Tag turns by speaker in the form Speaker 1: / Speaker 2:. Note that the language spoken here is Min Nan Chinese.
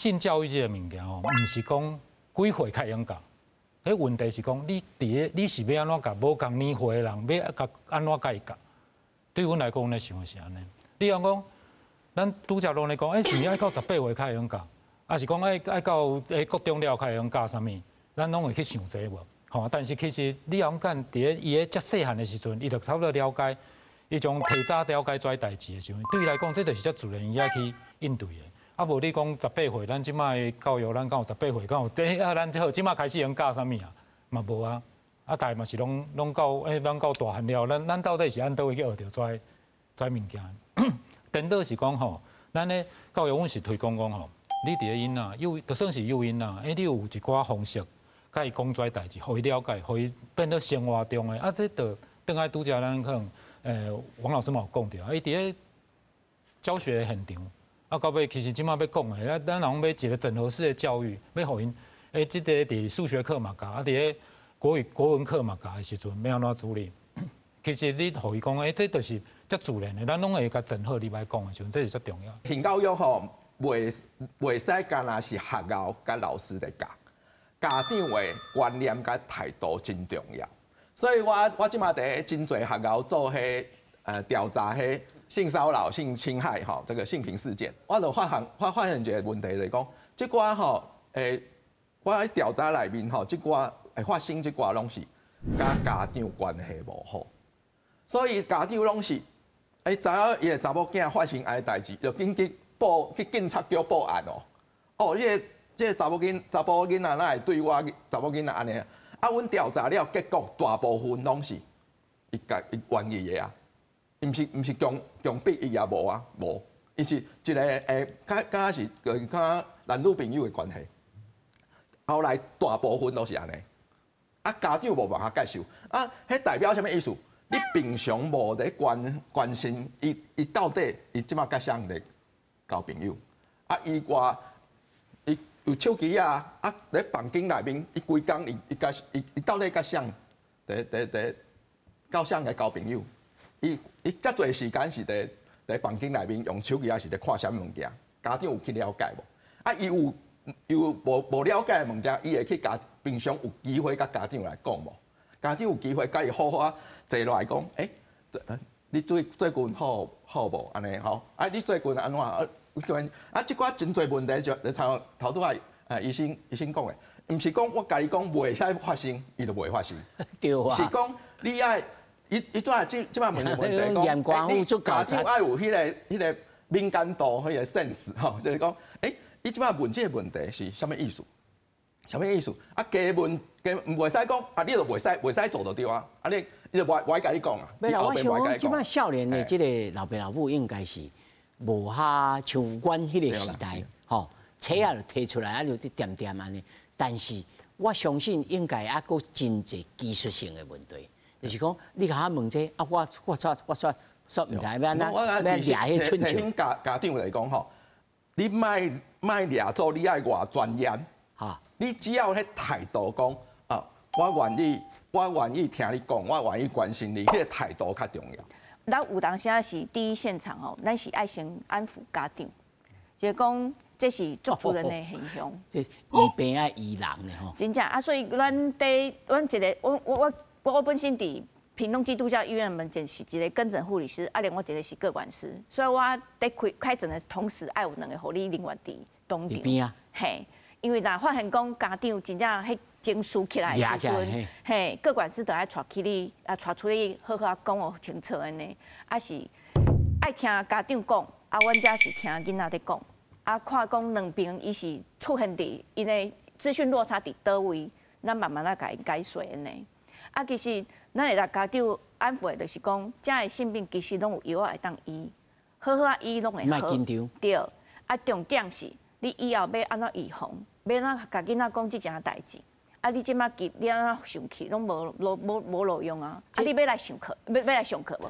Speaker 1: 性教育這个物件吼，毋是講幾歲較會用教，彼問題是講你佇咧你是欲按怎共無仝年歲的人，欲共按怎共伊教？對阮來講，阮的想法是按呢。你講講，咱拄才攏咧講，欸，是毋是愛到十八歲較會用教？抑是講愛到國中了較會用教啥物？咱攏會去想這無？吼，但是其實你勇敢佇咧伊咧遮細漢的時陣，伊就差不多了解，伊從提早了解這代誌的時陣，對伊來講，這就是遮自然伊愛去應對的。啊，無你講十八歲，咱這擺的教育，咱敢有十八歲，敢有？啊，咱好，這擺開始用教啥物啊？嘛無啊。啊，大嘛是攏攏到欸，咱到大漢了，咱咱到底是按佗位去學著這這物件？顛倒是講吼，咱咧教育，阮是推廣講吼，你佇咧囡仔幼，就算是幼囡仔，欸，你有一寡方式，共伊講這代誌，予伊了解，予伊變做生活中的。啊，這就轉來拄才咱可能，王老師嘛有講著，伊佇咧教學的現場，啊，到尾其實這擺欲講的，咱若講欲一個整合式的教育，欲予𪜶，欸，這個佇數學課嘛教，啊，佇咧國語國文課嘛教的時陣，欲按怎處理？其實你予伊講，欸，這就是遮自然的，咱攏會共整合入來講的時陣，這是足重要。
Speaker 2: 性教育吼，袂使干焦是學校佮老師咧教，家長的觀念佮態度真重要。所以我這馬佇真濟學校做彼調查，彼性騷擾、性侵害吼，這個性平事件，我就發現一個問題，就是講，這寡吼我喺調查內面吼，這寡會發生這寡攏是佮家長關係無好，所以家長攏是知影伊的查某囝發生按呢代誌，就緊急報去警察局報案哦。哦，這個查埔囡仔哪會對我查某囡仔按呢？啊，阮調查了結果，大部分攏是伊家伊願意的啊，毋是強迫伊也無啊，無，伊是一個較敢若是較男女朋友的關係。後來大部分都是按呢，啊，家長無辦法接受，啊，彼代表啥物意思？你平常無咧關關心伊，伊到底伊這馬佮啥人咧交朋友？啊，伊外伊有手機啊，啊，咧房間內面，伊規工伊伊佮伊伊到底佮誰？佇佮誰來交朋友？伊伊遮濟時間是佇房間內面用手機，抑是咧看啥物物件？家長有去了解無？啊，伊有有無了解的物件，伊會去共平常有機會佮家長來講無？家長有機會共伊好好仔坐落來講，欸，你最近好好無？按呢吼，啊，你最近按怎？啊，啊，這寡真濟問題就像頭拄仔醫生講的，毋是講我共你講袂使發生，伊就袂發生。
Speaker 3: 對啊。
Speaker 2: 是講你愛伊伊怎這這擺問的問題講，你家長愛有彼個敏感度，彼個 sense 吼，就是講，欸，你這擺問這個問題是啥物意思？啥物意思？啊，加問加袂使講，啊，你就袂使做就對啊！啊，你就無愛共你講啊。
Speaker 3: 袂啦，我想講，這擺少年的這個老爸老母應該是無遐像阮彼個時代，吼，冊仔就提出來，啊，就佇恬恬按呢。但是我相信應該猶閣真濟技術性的問題，就是講你共我問這個，啊，我煞毋知欲按怎欲掠彼春
Speaker 2: 提醒家長來講吼，你莫莫掠做你愛偌專業。
Speaker 3: 哈，
Speaker 2: 你只要彼態度講啊，我願意聽你講，我願意關心你，彼個態度較重要。
Speaker 4: 咱有當時仔是第一現場吼，咱是愛先安撫家長，就是講這是足自然的現象。
Speaker 3: 這醫病愛醫人的吼。
Speaker 4: 真正啊，所以咱佇阮一个，我本身佇屏東基督教醫院門診是一個跟診護理師，啊，另外一個是個管師，所以我佇開診的同時，愛有兩个護理人員佇當場。嘿。因為若發現講家長真正彼情緒起來的時陣，嘿，個管師就愛帶去你，啊，帶出去好好講予清楚按呢，啊是愛聽家長講，啊，阮遮是聽囡仔咧講，啊，看講兩邊伊是出現佇𪜶的資訊落差佇佗位，咱慢慢仔共𪜶解說按呢。啊，其實咱會共家長安撫的，就是講，遮的性病其實攏有藥仔會當醫，好好仔醫攏會好。對，啊，重點是你以後欲按怎預防，欲按怎共囡仔講這件代誌。啊，你這馬急，你按怎生氣，攏無路用啊！啊，你欲來上課，欲來上課無？